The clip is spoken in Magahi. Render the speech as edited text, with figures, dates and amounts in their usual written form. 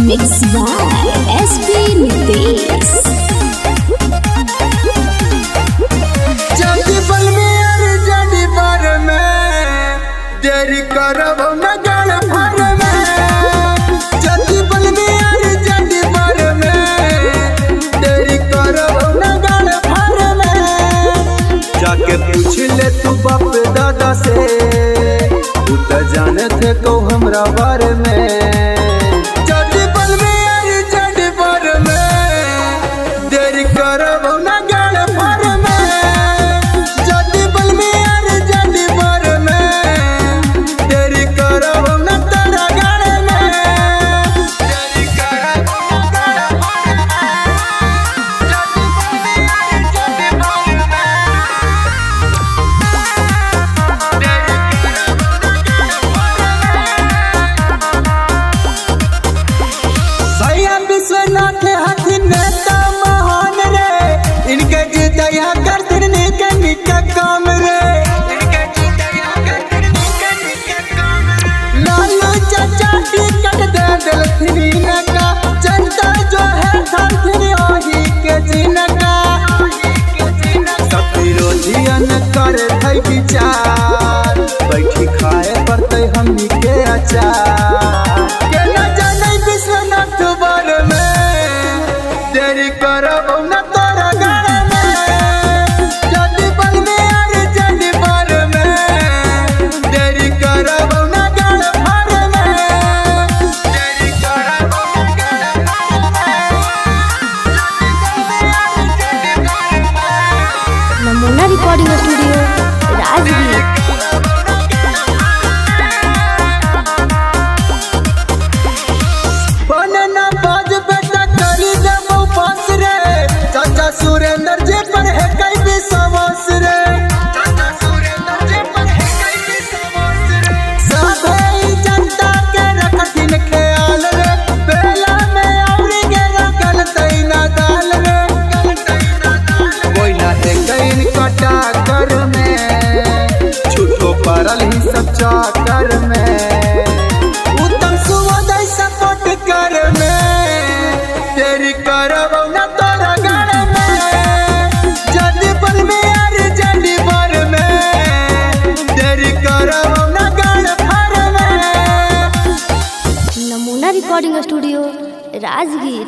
Mix by SP Nitesh. जाति बल में अरे जाति बार में देरी करब न गल भर में। जाति बल में अरे जाति बार में देरी करब न गल भर में। जाके पूछ ले तू बाप दादा से, तू तो जाने थे को हमरा बारे में। जाति बल में अरे जाति बार में देरी करब न गल भर में। जाति बल में अरे जाति बार में देरी करब न तोरा गल में। देरी करब न तोरा गल में। जाति बल में अरे जाति बार में देरी करब न गल भर में। भैया विश्वनाथ हथिन नेता महान रे, इनके जितया करथिन निक निक काम रे। इनके जितया करथिन निक निक काम रे। लालू चाचा टिकट दे देलथिन इनका, जनता जो है थालथिन ओही के जिनका। सब विरोधियन करे है विचार, बैठी खाए पड़ते हमनी के अचार। के न जाने विश्वनाथ बार में देरी करब न तोरा घर में। जाति बल में अरे जाति बार में देरी करब न गल भर में। देरी करब न गल भर में। जाति बल में अरे जाति बार में। नमूना रिकॉर्डिंग स्टूडियो राजगीर। बनना बाज बेटा करी देबो पास रे, चाचा सुरेंद्र जी पर है कई विश्वास रे। चाचा सुरेंद्र जी पर है कई विश्वास रे। सभे जनता के रखथिन ख्याल रे, बेला में औरी के रखल तैना दाल रे। कोई ना है कहीं कटा कर में, छूटो पड़ल ही सब चाकर में। उत्तम सुबोधय सपोर्ट कर में तेरी करब न तोरा घर में। जल्दी बल में अरे जल्दी बर में तेरी करब न गल भर में। नमूना रिकॉर्डिंग स्टूडियो राजगीर।